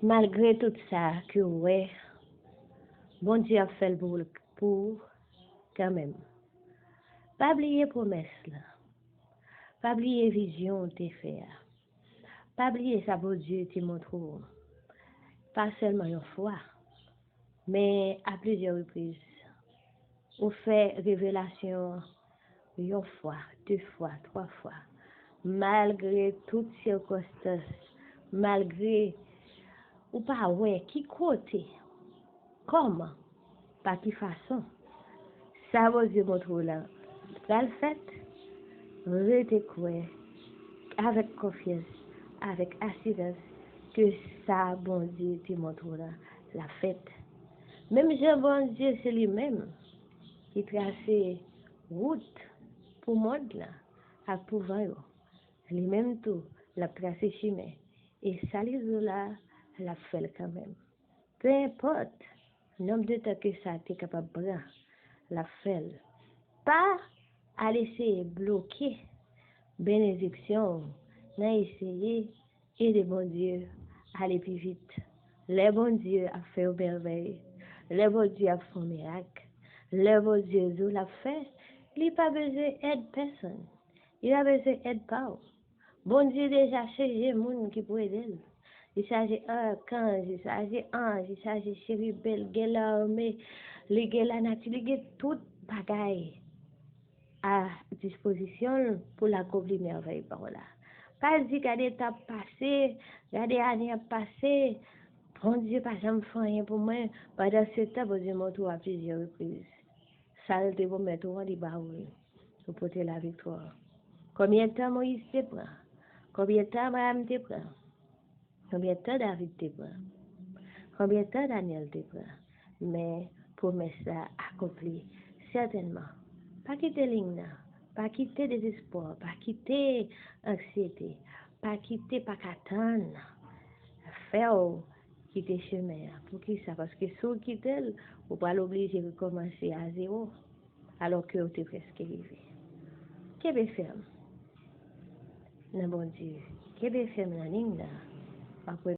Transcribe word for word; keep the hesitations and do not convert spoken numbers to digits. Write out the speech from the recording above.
Malgre tout sa ke w wè, Bondye ap fè l pou, pou ou kanmenm. Pa bliye pwomès lan. Pa bliye vizyon w te fè a. Pa bliye sa Bondye te montre w. Pa sèlman yon fwa, men a plizyè repriz. Ou fè revelasyon an yon fwa, de fwa, twa fwa. Malgre tout sikonstans, malgre ou pa wè ki kote, kòman, pa ki fason, sa Bondye montre w la pral fèt, rete kwè avèk konfyans, avèk asirans ke sa Bondye te montre w la, l ap fèt. Menm jan Bondye se li menm ki trase wout pou mond lan ak pou van yo, li menm tou, l ap trase chimen. E sa li di w la, l ap fè l kanmenm. Pe enpòt nonb de tan ke sa te kapab pran, l ap fè l. Pa al eseye bloke benediksyon w nan eseye ede Bondye ale pi vit. Lè Bondye ap fè yon mèvèy, lè Bondye ap fè yon mirak, lè Bondye di w l ap fè, li pa bezwen èd pèsonn. Li pa bezwen èd pa w. Bondye deja chaje moun ki pou ede l. Li chaje akanj, li chaje anj, li chaje cheribin, li gen lame, li gen lanati, li gen tout bagay a dispozisyon l pou l akonpli mèvèy pa w la. Pa di, "Gade tan ap pase, gade ane ap pase, Bondye pa janm fè anyen pou mwen." Pandan se tan, Bondye montre w a plizyè repriz sa l te pwomèt ou an, li ba ou l. Ou pote laviktwa. Konbyen tan Moyiz te pran? Konbyen tan Abraham te pran? Konbyen tan David te pran? Konbyen tan Danyèl te pran? Men pwomès la akonpli sètènman. Pa kite liy nan. Pa kite dezespwa. Pa kite anksyete. Pa kite pa ka tann fè w kite chemen an. Poukisa? Paske si w kite l, ou pral oblije rekòmanse a zewo, alò ke w te prèske rive. Kenbe fèm nan Bondye. Kenbe fèm nan liy nan. W ap wè